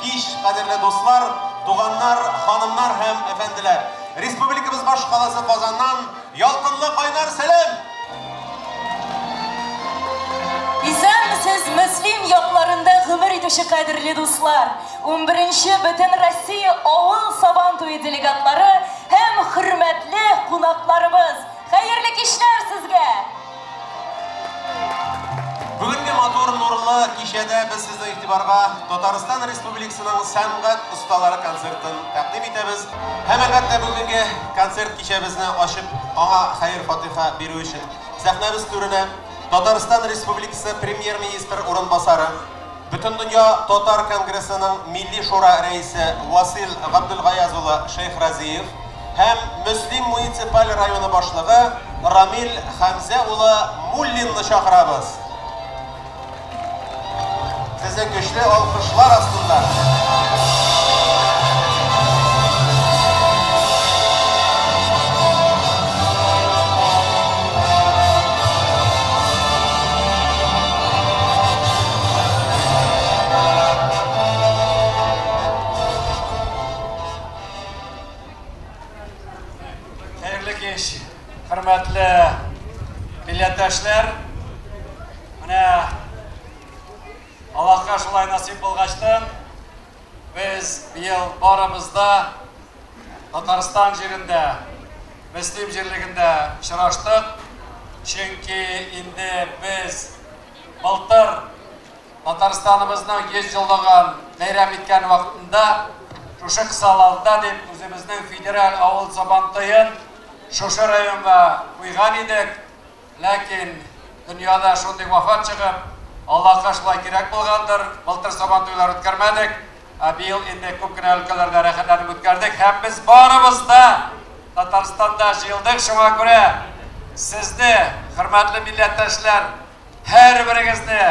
Кич, кадерле дуслар, туганнар, ханымнар һәм әфәнделәр. Республикабыз баш каласы Казаннан ялкынлы кайнар сәлам! Исәнмесез, Мөслим якларында гомер итүче кадерле дуслар! 11-нче Бөтен Россия авыл Сабан туе делегатлары һәм хөрмәтле кунакларыбыз! Хәерле кичләр сезгә! Бүгенге матур нурлы кичәдә без сезнең игътибарга Татарстан Республикасының сәнгать осталары концертын тәкъдим итәбез. Һәм әлбәттә бүгенге концерт кичәбезне ачып, аңа хәер-фатиха бирү өчен сәхнәбез түренә Татарстан Республикасы премьер-министр урынбасары, Бөтендөнья Татар конгрессының Милли шура рәисе Васил Габдулгаяз улы Шәйхразиев һәм Мөслим муниципаль районы башлыгы Рамил Хәмзә улы Муллинны чакырабыз. Сезнең көчле алкышлар астында. Хәерле кич, хөрмәтле милләттәшләр. Менә Аллаһка шулай насыйп булгачтан, без быел барыбыз да Татарстан җирендә, Мөслим җирлегендә очраштык. Чөнки инде без былтыр Татарстаныбызның 100 еллыгын бәйрәм иткән вакытында шушы кысаларда дип үзебезнең федераль авыл Сабантуен шушы районга куйган идек. Ләкин дөньяда шундый вафат чыгып, Аллаһка шулай кирәк булгандыр, былтыр Сабантуйлар үткәрмәдек, ә быел инде күп кенә өлкәләрдә рәхәтләнеп үткәрдек һәм без барыбыз да Татарстанда җыелдык. Шуңа күрә сезне, хөрмәтле милләттәшләр, һәрберегезне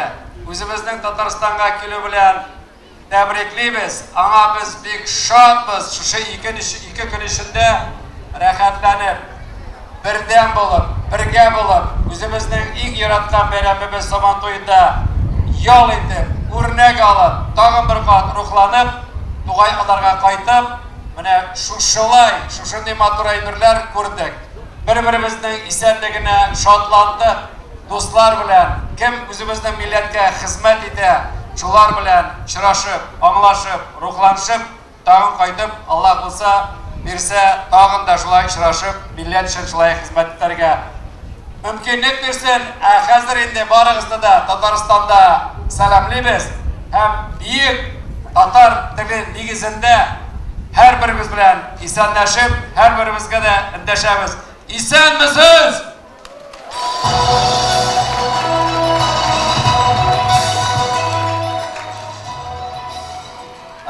үзебезнең Татарстанга килү белән тәбриклибез. Аңа без бик шатбыз. Шушы ике көн эчендә рәхәтләнеп, бердәм булып, бергә булып, үзебезнең иң яраткан бәйрәмебез Сабан туенда ял итеп, үрнәк алып, тагын бер кат рухланып, тугай аларга кайтып, менә шушылай, шушындый матур әйберләр күрдек. Бер-беребезнең исәнлегенә шатландык. Дуслар белән, кем үзебезнең милләткә хезмәт итә, шулар белән очрашып, аңлашып, рухланышып, тагын кайтып, Аллаһ булса, бирсә, тагын да шулай очрашып, милләт өчен шулай хезмәт итәргә мөмкинлек бирсен. Ә хәзер инде барыгызны да Татарстанда сәламлибез һәм бөек татар теле нигезендә һәрберебез белән исәнләшеп, һәрберебезгә дә эндәшәбез. Исәнмесез!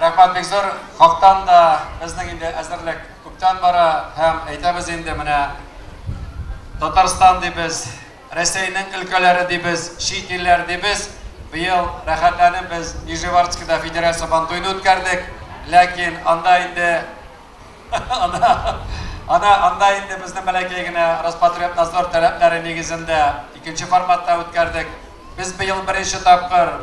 Рәхмәт бик зур. Хактан да безнең инде әзерлек күптән бара һәм әйтәбез инде менә Татарстан дибез, Рәсәйнең өлкәләре дибез, чит илләр дибез. Быел рәхәтләнеп без Нижневартовскида федераль Сабантуйны үткәрдек. Ләкин анда инде ана анда инде безнең бәләкәй генә Роспотребнадзор таләпләре нигезендә икенче форматта үткәрдек. Без быел беренче тапкыр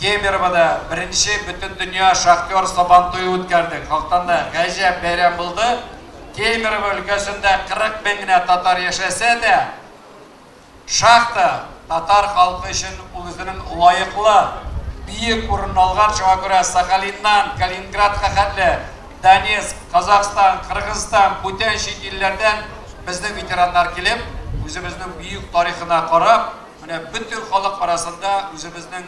Кемеровода беренче бөтендөнья шахтер Сабантуе үткәрдек. Хактан да гаҗәп бәйрәм булды. Кемерово өлкәсендә 40 мең генә татар яшәсә дә, шахта татар халкы өчен ул үзенең лаеклы бөек урынын алган. Шуңа күрә Сахалиннан Калининградка хәтле, Донецк, Казахстан, Кыргызстан, бүтән чит илләрдән безнең ветераннар килеп, үзебезнең бөек тарихына карап, менә бөтен халык арасында үзебезнең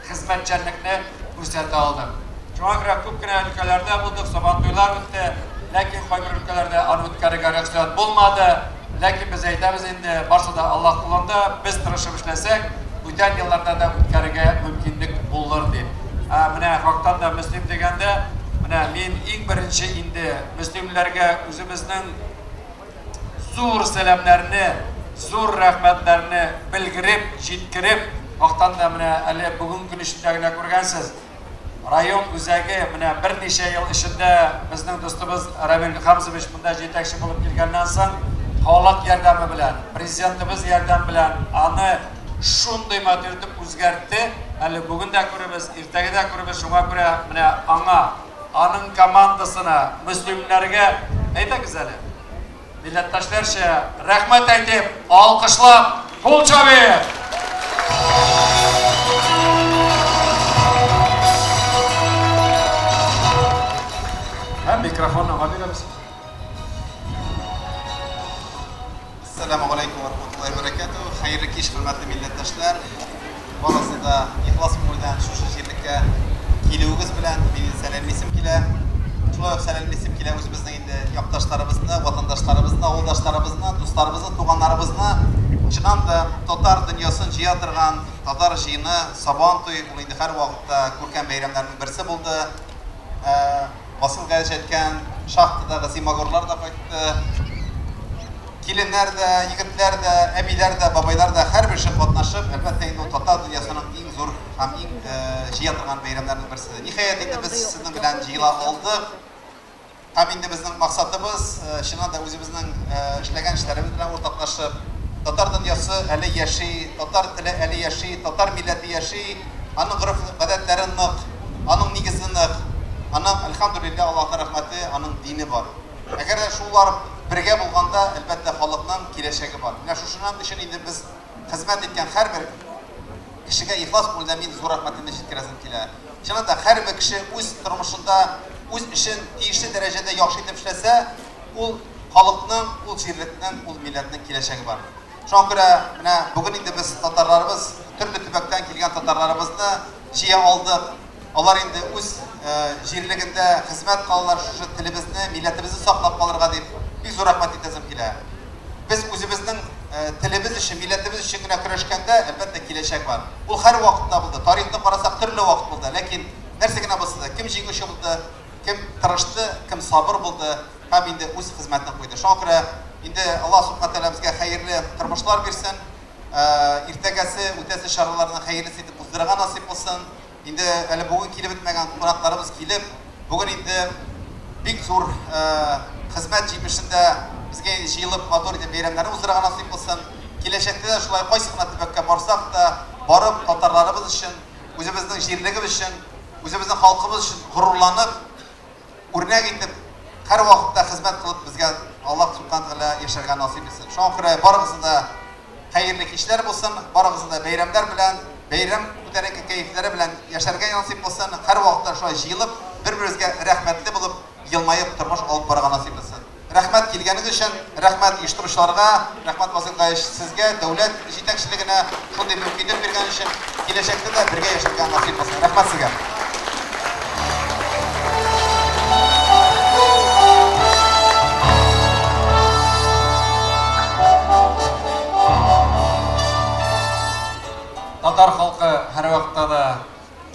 хезмәтчәнлекне күрсәтә алдык. Шуңа күрә күп кенә өлкәләрдә булдык, Сабантуйлар үтте, ләкин кайбер өлкәләрдә аны үткәрергә рөхсәт булмады. Ләкин без әйтәбез инде, барсы да Аллаһ кулында, без тырышып эшләсәк, бүтән елларда да үткәрергә мөмкинлек булыр дип. Ә менә хактан да Мөслим дигәндә, менә мин иң беренче инде мөслимләргә үзебезнең зур сәламнәрне, зур рәхмәтләрне белгереп, җиткереп, хактан да менә әле бүген көн эчендә генә күргәнсез. Район үзәге менә берничә ел эчендә безнең дустыбыз Рамил Хамзович монда җитәкче булып килгәннән соң, халык ярдәме белән, президентыбыз ярдәм белән аны шундый матур итеп үзгәртте. Әле бүген дә күрәбез, иртәгә дә күрәбез. Шуңа күрә менә аңа, аның командасына, мөслимнәргә әйдәгез әле. Милләттәшләрчә рәхмәт әйтеп, алкышлап, кул чабыйк! Һәм микрофонны аңа бирәбез. Ассаламу алейкум ва рахматуллахи ва баракатуh. Хәерле кич, хөрмәтле милләттәшләр. Барысы да ихлас күңелдән шушы җирлеккә килүегез белән мине сәламлисем килә. Шулай ук сәламлисем килә үзебезнең инде якташларыбызны, ватандашларыбызны, авылдашларыбызны, дусларыбызны, туганнарыбызны. Чыннан да татар дөньясын җыя торган татар җыены Сабан туе ул инде һәрвакытта күркәм бәйрәмнәрнең берсе булды. Васил Галич әйткән шахтадагы зимагорлар да кайтты. Киленнәр дә, егетләр дә, әбиләр дә, бабайлар да һәрберсе катнашып, әлбәттә инде ул татар дөньясының иң зур һәм иң җыя торган бәйрәмнәрнең берсе. Ниһаять инде без сезнең белән җыела алдык. Һәм инде безнең максатыбыз, чыннан да үзебезнең эшләгән эшләребез белән уртаклашып, татар дөньясы әле яши, татар теле әле яши, татар милләте яши, аның гореф-гадәтләре нык, аның нигезе нык, аның, әлхәмдүлилләһ, Аллаһның рәхмәте, аның дине бар. Әгәр дә шулар бергә булганда, әлбәттә, халыкның киләчәге бар. Менә шушының өчен инде без хезмәт иткән һәрбер кешегә ихлас күңелдән мин зур рәхмәтемне җиткерәсем килә. Чыннан да һәрбер кеше үз тормышында үз эшен тиешле дәрәҗәдә яхшы итеп эшләсә, ул халыкның, ул җирлекнең, ул милләтнең киләчәге бар. Шуңа күрә менә бүген инде без татарларыбыз, төрле төбәктән килгән татарларыбызны җыя алдык. Алар инде үз җирлегендә хезмәт кылалар, шушы телебезне, милләтебезне саклап калырга дип бик зур рәхмәт әйтәсем килә. Без үзебезнең телебез өчен, милләтебез өчен генә көрәшкәндә, әлбәттә, киләчәк бар. Ул һәр вакытта булды. Тарихны карасак, төрле вакыт булды. Ләкин нәрсә генә булса да, кем җиңүче булды, кем тырышты, кем сабыр булды һәм инде үз хезмәтен куйды. Шуңа күрә инде Аллаһ субхана тәгалә безгә хәерле тормышлар бирсен. Иртәгәсе үтәсе чараларны хәерлесе итеп уздырырга насыйп булсын. Инде әле бүген килеп бетмәгән кунакларыбыз килеп, бүген инде бик зур хезмәт җимешендә безгә инде җыелып матур итеп бәйрәмнәрне уздырырга насыйп булсын. Киләчәктә дә шулай кайсы гына төбәккә барсак та, барып татарларыбыз өчен, үзебезнең җирлегебез өчен, үзебезнең халкыбыз өчен горурланып, үрнәк итеп, һәрвакытта хезмәт кылып безгә Аллаһ субхана тәгалә яшәргә насыйп итсен. Шуңа күрә барыгызны да хәерле кичләр булсын, барыгызны да бәйрәмнәр белән, бәйрәм күтәренке кәефләре белән яшәргә насыйп булсын. Һәрвакытта шулай җыелып, бер-беребезгә рәхмәтле булып, елмаеп тормыш алып барырга насыйп итсен. Рәхмәт килгәнегез өчен, рәхмәт оештыручыларга, рәхмәт Васил Гаевич сезгә, дәүләт җитәкчелегенә шундый мөмкинлек биргән өчен, киләчәктә дә бергә яшәргә насыйп булсын. Рәхмәт сезгә. Татар халкы һәрвакытта да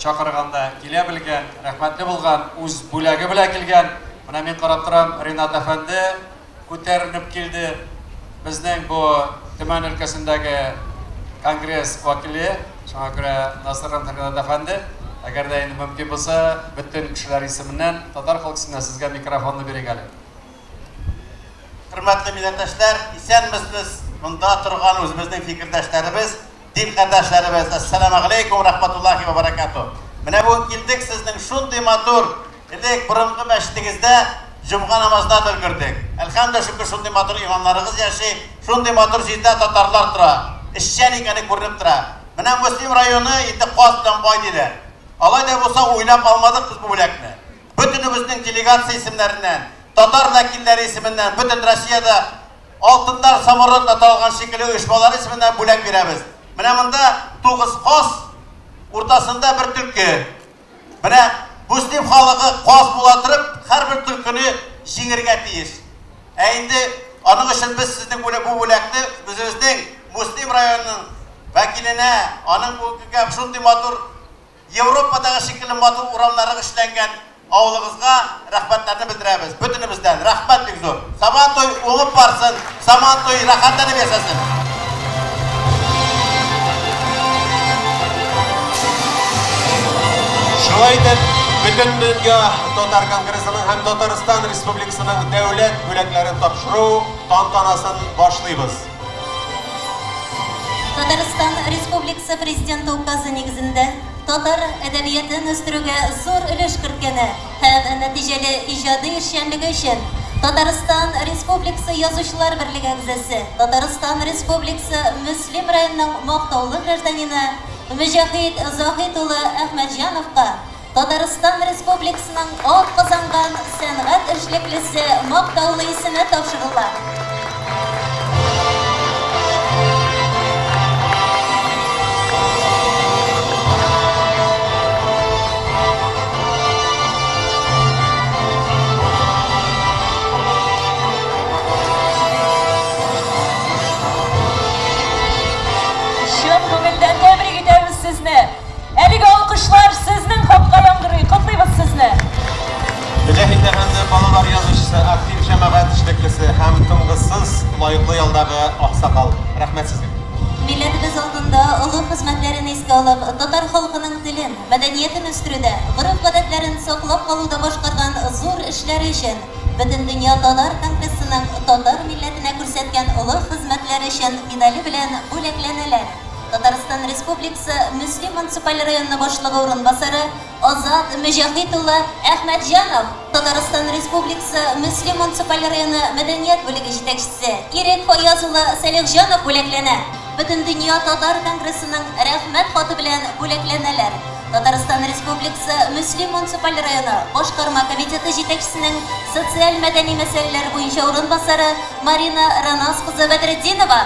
чакырганда килә белгән, рәхмәтле булган, үз бүләге белән килгән. Менә мин карап торам, Ринат әфәнде күтәрелеп килде. Безнең бу Төмән өлкәсендәге конгресс вәкиле, шуңа күрә Насыров Ринат әфәнде, әгәр дә инде мөмкин булса, бөтен кешеләр исеменнән, татар халкы исеменнән сезгә микрофонны бирик әле. Хөрмәтле милләттәшләр, исәнмесез! Монда торган үзебезнең фикердәшләребез, дин кардәшләребез, ассаламу алейкум рахматуллахи ва баракату. Менә бүген килдек сезнең шундый матур, элек борынгы мәчетегездә җомга намазына да өлгердек. Әлхәмдүлилләһ, шөкер, шундый матур имамнарыгыз яши, шундый матур җирдә татарлар тора. Эшчән икәне күренеп тора. Менә Мөслим районы инде каз белән бай диләр. Алай да булса уйлап алмадык без бу бүләкне. Бөтенебезнең делегация исемнәреннән, татар вәкилләре исеменнән, бөтен Россиядә алтыннар самородок аталган шикелле оешмалар исеменнән бүләк бирәбез. Менә монда 9 каз уртасында бер төлке. Менә Мөслим халыгы каз була торып, һәрбер төлкене җиңергә тиеш. Ә инде аның өчен без сезнең бу бүләкне үзебезнең Мөслим районының вәкиленә, аның бүгенге шундый матур Европадагы шикелле матур урамнары эшләнгән авылыгызга рәхмәтләрне белдерәбез. Бөтенебездән рәхмәт бик зур. Сабан туй уңып барсын, Сабан туй рәхәтләнеп яшәсен. Шулай итеп, бөтен дөнья татар конгрессының һәм Татарстан Республикасының дәүләт бүләкләрен тапшыру тантанасын башлыйбыз. Татарстан Республикасы Президенты указы нигезендә Татар әдәбиятын үстерүгә зур өлеш керткәне һәм нәтиҗәле иҗади эшчәнлеге өчен Татарстан Республикасы Язучылар берлеге әгъзасы, Татарстан Республикасы Мөслим районының мактаулы гражданины Мөҗәһит Заһит улы Әхмәтҗановка Татарстан Республикасының атказанган сәнгать эшлеклесе мактаулы исеме тапшырыла. Чын күңелдән тәбрик итәбез сезне. Әлеге алкышлар сезнең хакка яңгырый. Котлыйбыз сезне. Мөҗәһит әфәнде балалар язучысы, актив җәмәгать эшлеклесе һәм тынгысыз лаеклы ялдагы аксакал. Рәхмәт сезгә. Милләтебез алдында олы хезмәтләрен искә алып, татар халкының телен, мәдәниятен үстерүдә, гореф-гадәтләрен саклап калуда башкарган зур эшләре өчен Бөтендөнья татар конгрессының татар милләтенә күрсәткән олы хезмәтләре өчен медале белән бүләкләнәләр. Татарстан Республикасы Мөслим муниципаль районы башлыгы урынбасары Азат Мөҗәһит улы Әхмәтҗанов, Татарстан Республикасы Мөслим муниципаль районы мәдәният бүлеге җитәкчесе Ирек Фаяз улы Сәлихҗанов бүләкләнә. Бөтендөнья татар конгрессының рәхмәт хаты белән бүләкләнәләр. Татарстан Республикасы Мөслим муниципаль районы башкарма комитеты җитәкчесенең социаль-мәдәни мәсьәләләр буенча урынбасары Марина Ранас кызы Бәдретдинова.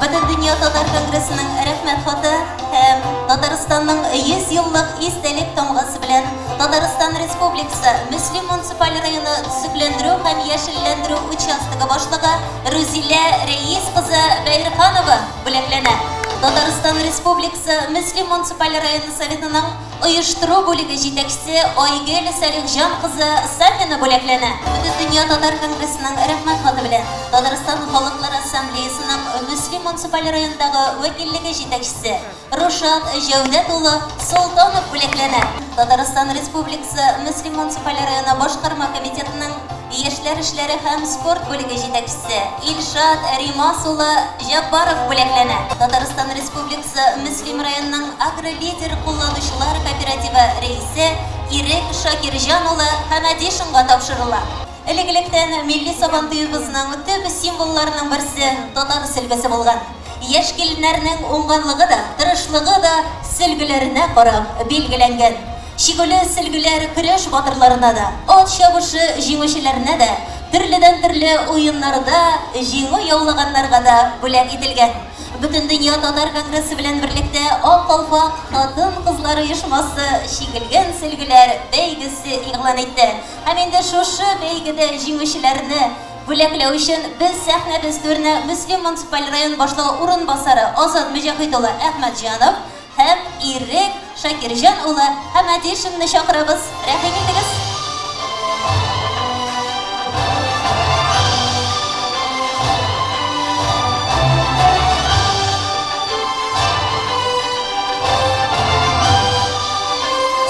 Бөтендөнья татар конгрессының рәхмәт хаты һәм Татарстанның 100 еллык истәлек тамгасы белән Татарстан Республикасы Мөслим муниципаль районы төзекләндерү һәм яшелләндерү участогы башлыгы Рузилә Рәис кызы Бәйрханова бүләкләнә. Татарстан Республикасы Мөслим муниципаль районы советының оештыру бүлеге җитәкчесе Айгөл Сәлихҗан кызы Сафина бүләкләнә. Бөтендөнья татар конгрессының рәхмәт хаты белән Татарстан Халыклар Ассамблеясының Мөслим муниципаль районындагы вәкиллеге җитәкчесе Рушат Җәүдәт улы Солтанов бүләкләнә. Татарстан Республикасы Мөслим муниципаль районы башкарма комитетының яшьләр эшләре һәм спорт бүлеге җитәкчесе Илшат Римас улы Җаббаров бүләкләнә. Татарстан Республикасы Мөслим районының Агролидер кулланучылар кооперативы рәисе Ирек Шакирҗан улы Хәмәдишинга тапшырыла. Элек-электән милли сабантуебызның төп символларының берсе татар сөлгесе булган. Яшь киленнәрнең уңганлыгы да, тырышлыгы да сөлгеләренә карап билгеләнгән. Чигүле сөлгеләр көрәш батырларына да, ат чабышы җиңүчеләренә дә, төрледән-төрле уеннарда җиңү яулаганнарга да бүләк ителгән. Бөтендөнья татар конгрессы белән берлектә Ак калфак хатын-кызлар оешмасы чигелгән сөлгеләр бәйгесе игълан итте. Һәм инде шушы бәйгедә җиңүчеләрне бүләкләү өчен без сәхнәбез түренә Мөслим муниципаль район башлыгы урынбасары Азат Мөҗәһит улы Әхмәтҗанов һәм Ирек Шакирҗан улы Хәмәдишинны чакырабыз. Рәхим итегез.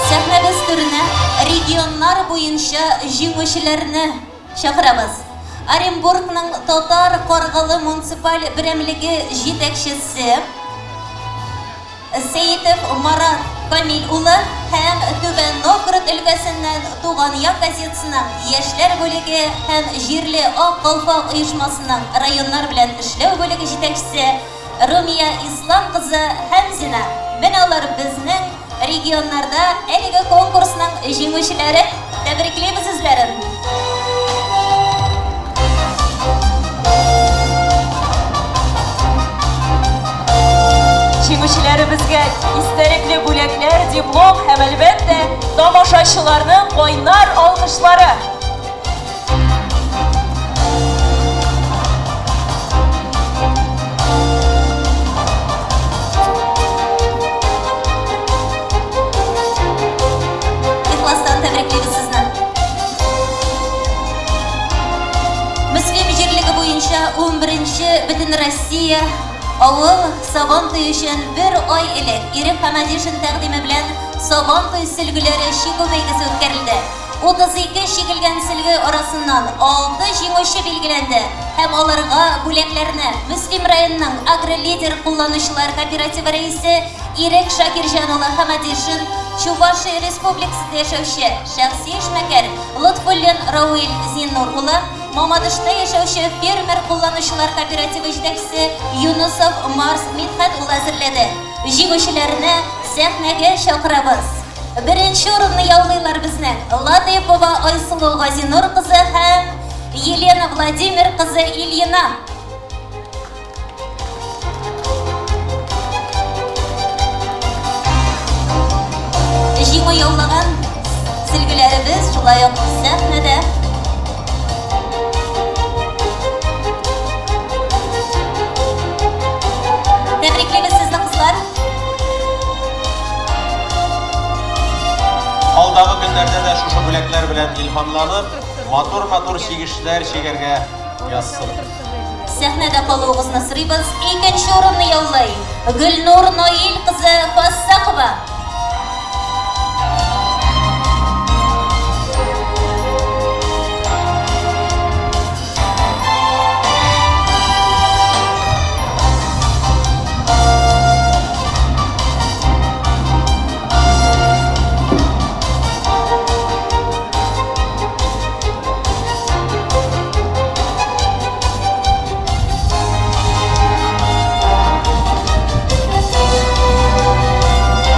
Сәхнәбез түренә регионнар буенча җиңүчеләрне чакырабыз. Оренбургның Татар Каргалы муниципаль берәмлеге җитәкчесе Сәетов Марат Камил улы һәм Түбән Новгород өлкәсеннән Туган як газетасының яшьләр бүлеге һәм җирле Ак калфак оешмасының районнар белән эшләү бүлеге җитәкчесе Румия Ислам кызы Хәмзина. Менә алар безнең регионнарда әлеге конкурсның җиңүчеләре. Тәбриклибез үзләрен. Җиңүчеләребезгә истәлекле бүләкләр, диплом һәм әлбәттә тамашачыларның кайнар алкышлары. Ихластан тәбриклибез сезне. Мөслим җирлеге буенча 11нче Бөтенроссия авыл Сабантуй өчен бер ай элек Ирек Хәмәдишин тәкъдиме белән Сабантуй сөлгеләре чигү бәйгесе үткәрелде. 32 чигелгән сөлге арасыннан 6 җиңүче билгеләнде һәм аларга бүләкләрне Мөслим районының Агролидер кулланучылар кооперативы рәисе Ирек Шакирҗан улы Хамадишин, Чувашия Республикасында яшәүче шәхси эшмәкәр Лотфуллин Рауил Зиннур улы, Мамадышта яшәүче фермер кулланучылар кооперативы җитәкчесе Юнусов Марс Мидхәт улы әзерләде. Җиңүчеләрне сәхнәгә чакырабыз. Беренче урынны яулыйлар безнең Латыйпова Айсылу Газинур кызы һәм Елена Владимир кызы Ильина. Җиңү яулаган сөлгеләребез шулай ук сәхнәдә. Тәбриклибез сезне, кызлар. Алдагы көннәрдә дә шушы бүләкләр белән илһамланып, матур-матур чигешләр чигәргә язсын. Сәхнәдә калуыгызны сорыйбыз. Икенче урынны яулый Гөлнур Наил кызы Фассакова.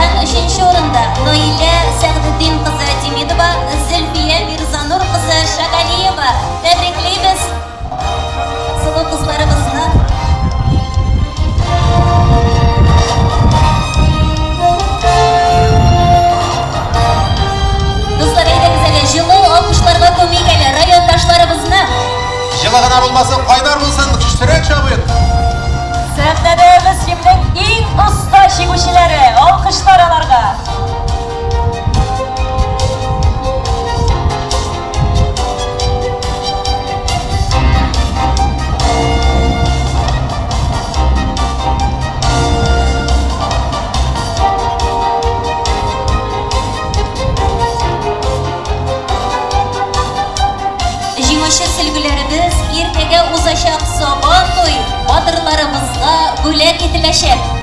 Һәм өченче урында Наилә Сәгъдетдин кызы Демидова, Зөлфия Мирзанур кызы Шагалиева. Тәбриклибез сылу кызларыбызны. Дуслар, әйдәгез әле җылы алкышларга күмик әле райондашларыбызны. Җылы гына булмасын, кайнар булсын, көчлерәк чабыйк. Сәхнәдә Мөслимнең иң оста чигүчеләре. Алкышлар аларга. Җиңүче сөлгеләребез иртәгә узачак Сабан туй батырларыбызга бүләк ителәчәк.